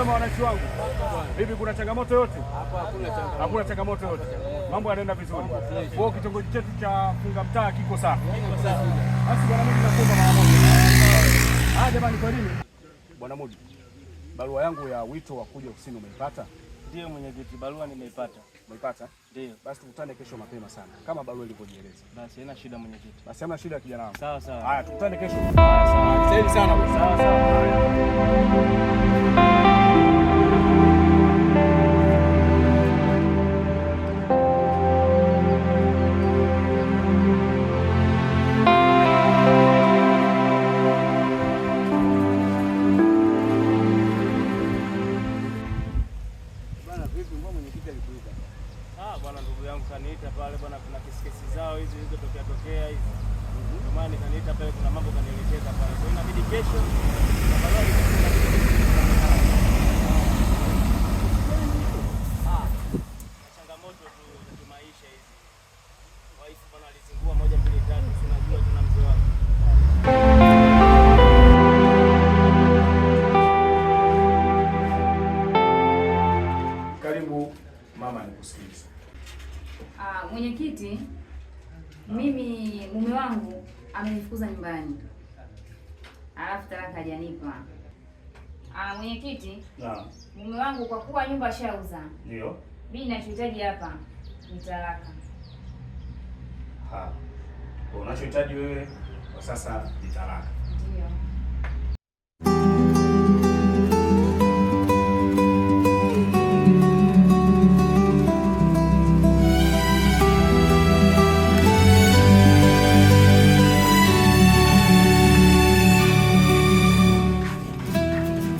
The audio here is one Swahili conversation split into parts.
Kwema wananchi wangu. Vipi, kuna changamoto yote? Hakuna changamoto yote. Mambo yanaenda vizuri. Kwa hiyo kitongoji chetu cha Funga Mtaa kiko safi. Basi bwana Mudi, nakuomba mara moja. Ah, jamani, kwa nini? Bwana Mudi, barua yangu ya wito wa kuja ofisini umeipata? Ndiyo mwenyekiti, barua nimeipata. Umeipata? Ndiyo. Basi tukutane kesho mapema sana kama barua ilivyojieleza. Basi haina shida mwenyekiti. Basi hamna shida kijana wangu. Sawa sawa. Haya, tukutane kesho. Sawa sawa. Asante sana bwana. Sawa sawa. Bwana vipi, mbona mwenyekiti alikuita? Ah, bwana ndugu yangu kaniita pale bwana, kuna kesi zao hizi zilizotokea tokea hizi. Ndio maana kaniita pale, kuna mambo kanielekeza pale. Kwa hiyo inabidi kesho na barua inabidi Ah, changamoto tu za kimaisha hizi. Wife bwana alizingua moja mbili tatu, si unajua tuna mzee wake. Karibu mama, nikusikilize. Ah, mwenyekiti, mimi mume wangu amenifukuza nyumbani, alafu talaka hajanipa. Ah, mwenyekiti, Naam. mume wangu kwa kuwa nyumba ashauza, Ndio. mimi ninachohitaji hapa ni talaka. Ha. Kwa unachohitaji wewe kwa sasa ni talaka. Ndio.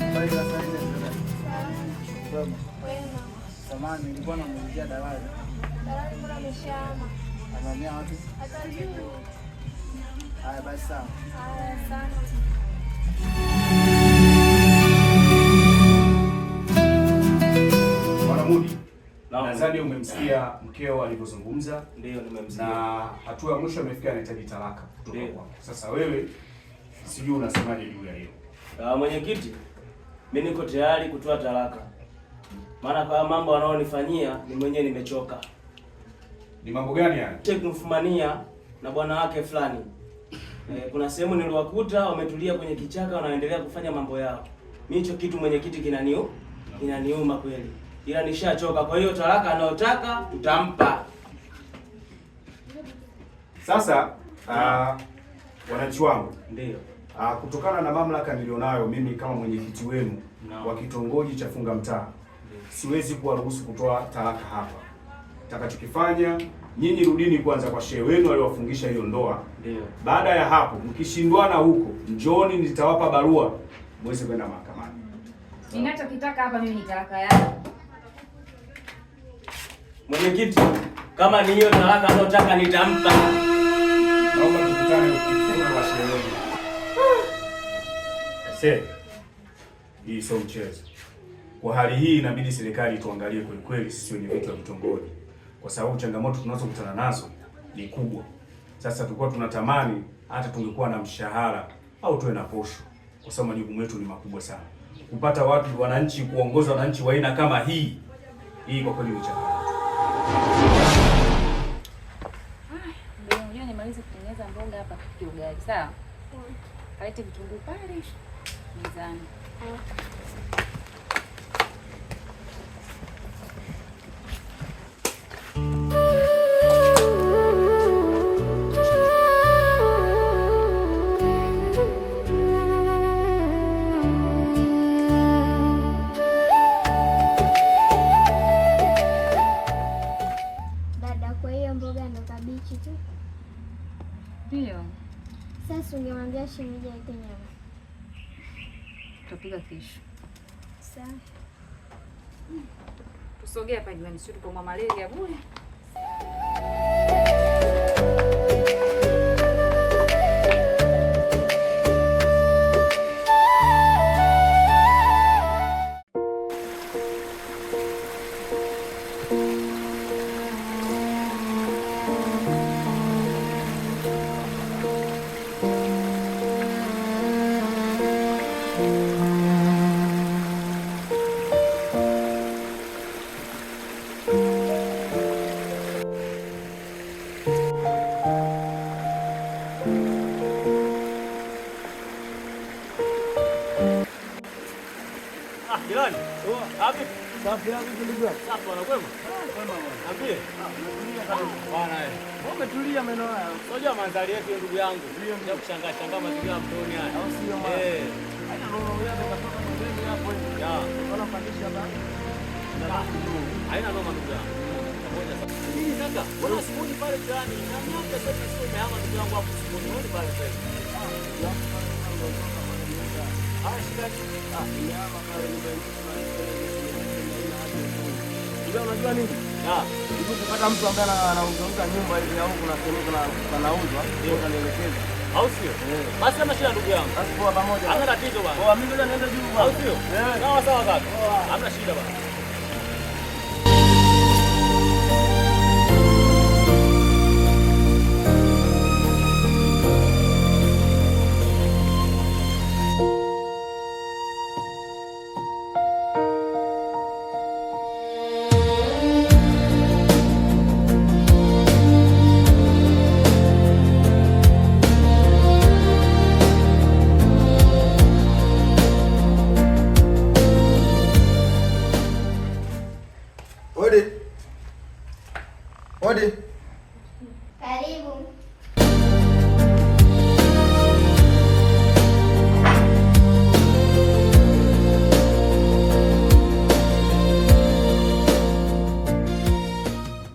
Habari za saa hizi dada? Kwema. Samahani, nilikuwa namuulizia dalali. Dalali mbona ameshahama? Amehamia wapi? Hatujui. Haya basi sawa. Haya, asante. Bwana Mudi, Naam. nadhani umemsikia mkeo alivyozungumza Ndiyo nimemsikia. na hatua ya mwisho amefikia, anahitaji talaka kutoka Ndiyo. kwako. Sasa wewe sijui unasemaje juu ya hiyo? Ah, mwenyekiti, mimi niko tayari kutoa talaka, maana kwa mambo wanaonifanyia ni mwenyewe nimechoka. Ni mambo gani haya? Kumfumania na bwana wake fulani. Eh, kuna sehemu niliwakuta wametulia kwenye kichaka wanaendelea kufanya mambo yao. Mimi hicho kitu mwenyekiti kinaniuma kweli, ila nishachoka. Kwa hiyo talaka anayotaka tutampa. Sasa wananchi wangu, Ndiyo. kutokana na mamlaka nilionayo mimi kama mwenyekiti wenu Naam. wa kitongoji cha Funga Mtaa, siwezi kuwaruhusu kutoa talaka hapa. Takachokifanya, nyinyi rudini kwanza kwa shehe wenu aliyowafungisha hiyo ndoa. Ndiyo. Baada ya hapo, mkishindwana huko, njooni nitawapa barua muweze kwenda mahakamani. Ninachokitaka hapa mimi ni talaka yangu. Mwenyekiti, kama ni hiyo talaka anayotaka nitampa. Naomba tukutane ukifunga kwa shehe wenu. Aisee, hii sio mchezo. Kwa hali hii inabidi serikali tuangalie kweli kweli sisi wenye vitu vya vitongoji, kwa sababu changamoto tunazokutana nazo ni kubwa. Sasa tulikuwa tunatamani hata tungekuwa na mshahara au tuwe na posho, kwa sababu majukumu yetu ni makubwa sana. Kupata watu wananchi, kuongoza wananchi wa aina kama hii hii, kwa kweli ni changamoto. Ndio, unajua nimalize kutengeneza mboga hapa tupike ugali, sawa? Kalete vitunguu pale mezani. Dada, kwa hiyo mboga ndo kabichi tu. Ndio, Sasa ungemwambia shemeji alete nyama. tutapika kesho. Sawa. Tusogee hapa jirani, sio tuko malaria bure. Wapi? Safi hapo ndugu yangu. Safi bwana, kwema? Kwema bwana. Niambie. Bwana eh. Wewe umetulia meno haya. Unajua mandhari yetu ndugu yangu. Ndio kushangaa shangaa mazingira mtoni haya. Au sio mwana? Eh. Haina noma, wewe unatoka pembeni hapo hivi. Ya. Unaona pandisha hapa. Haina noma ndugu yangu. Pamoja sasa. Nini kaka? Mbona simuoni pale jirani? Na miaka sasa sio umehama ndugu yangu hapo simuoni pale sasa. Ah, shida nini? Ah, nimehama pale nyumba yetu. Unajua nini? Ah, ukipata mtu ambaye anauzauza nyumba hivi au kuna sehemu kuna panauzwa, ndio utanielekeza. Au sio? Basi kama shida ndugu yangu. Basi poa pamoja. Hamna tatizo bwana. Poa, mimi ngoja niende juu bwana. Au sio? Sawa sawa kaka. Hamna shida bwana. Odi. Odi. Karibu.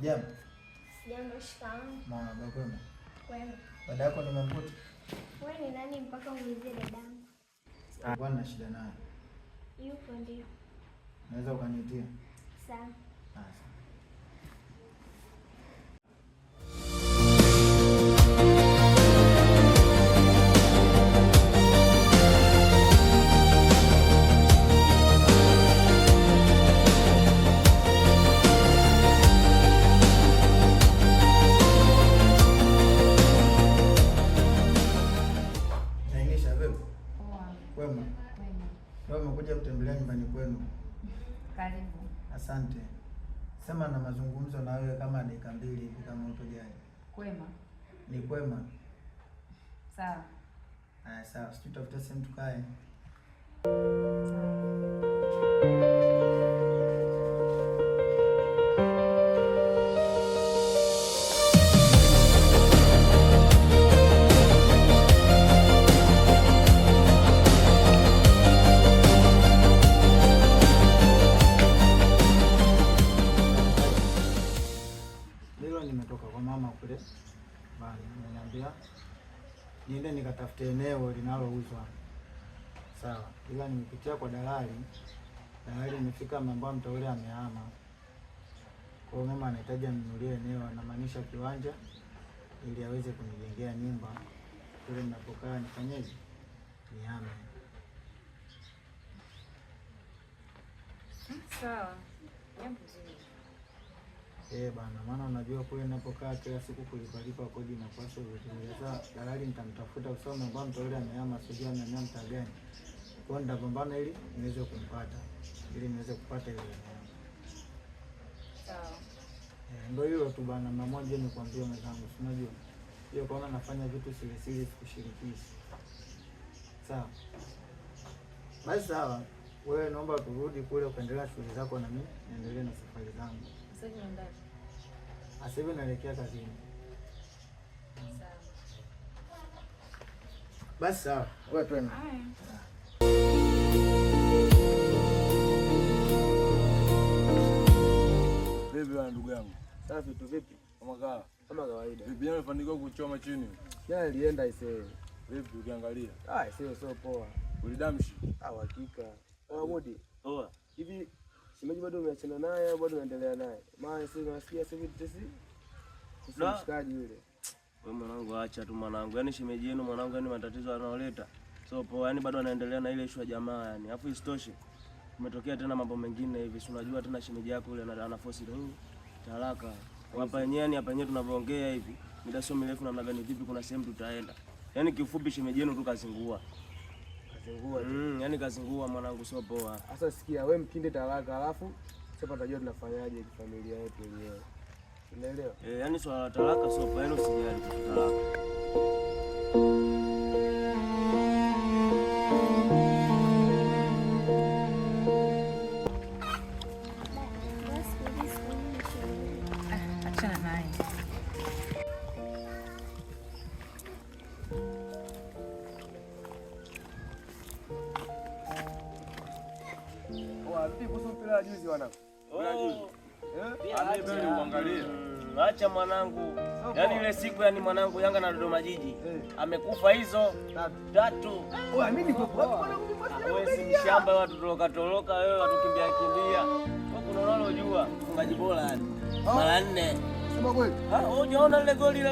Jambo. Jambo, shikamoo. Marahaba, kwema. Kwema. Dada yako nimemkuta. Wewe ni nani mpaka uulize dadangu? Bwana na shida naye. Yupo ndio. Naweza ukaniitia? Sawa. Sawa. Nainisha vipi? Kwema. Leo umekuja kutembelea nyumbani kwenu. Karibu. Asante. Sema na mazungumzo na wewe kama dakika mbili hivi kama utojali. Kwema. Ni kwema. Sawa. Haya sawa, sisi tutafuta sehemu tukae. Leo nimetoka kwa mama kule. Bana, ameniambia niende nikatafute eneo linalouzwa. Sawa, ila nimepitia kwa dalali. Dalali imefika ameambiwa mteule amehama. Kwa hiyo mama anahitaji anunulie eneo, anamaanisha kiwanja ili aweze kunijengea nyumba kule ninapokaa, nifanyeje? Nihame. Sawa. Jambo zuri. Eh, bana, maana unajua kule ninapokaa kila siku kulipalipa kodi inakuwa sio vizuri. Sasa dalali nitamtafuta kwa sababu ameambiwa mteule amehama, sijui amehamia mtaa gani. Kwa hiyo nitapambana ili niweze kumpata, ili niweze kupata ile eneo. Sawa. Ndio hilo tu bana, mara moja nikwambie mwenzangu, si unajua. Hiyo kaona nafanya vitu siri siri, sikushirikishi. Sawa. Basi sawa. Wewe naomba turudi kule ukaendelea shughuli zako na mimi niendelee na safari zangu. Sasa hivi unaenda? Sasa hivi naelekea kazini. Sawa. Basi sawa. Wewe twende. Haya. Vipi bwana ndugu yangu? Safi tu vipi? Kama kawa. Kama kawaida. Vipi jana ulifanikiwa kuchoma chini? Jana nilienda isee. Vipi ukiangalia? Ah, isee sio poa. Ulidamshi? Ah, hakika. Poa Mudi. Poa. Hivi shemeji bado umeachana naye au bado unaendelea naye? Maana sisi tunasikia sasa hivi tetesi. Sisi mshikaji yule. Wewe mwanangu acha tu mwanangu. Yaani shemeji yenu mwanangu, yaani matatizo anayoleta. So poa, yaani bado anaendelea na ile issue ya jamaa yani. Alafu isitoshe umetokea tena mambo mengine hivi. Si unajua tena shemeji yako yule ana force nini? Talaka. Hapa yenyewe yani, hapa yenyewe tunavyoongea hivi, muda sio mirefu namna gani vipi kuna sehemu tutaenda. Yaani kiufupi shemeji yenu tu kazingua. Kazingua. Yaani kazingua mwanangu, sio poa. Sasa sikia, wewe mkinde talaka alafu sasa tutajua tunafanyaje kifamilia yetu wenyewe. Unaelewa? Yaani swala la talaka sio poa, yaani usijali kuhusu talaka. Vipi kuhusu mpira wa juzi wanangu? Oh. Uangalie. Acha mwanangu. Yaani ile siku yani mwanangu Yanga na Dodoma Jiji amekufa hizo tatu. Oa, mimi niko wapi mwanangu? Wewe si mshamba, watu toroka toroka, wewe watu kimbia kimbia. Wewe kuna unalojua mfungaji bora yani. Mara nne. Sema kweli. Ah, wewe hujaona lile goli lile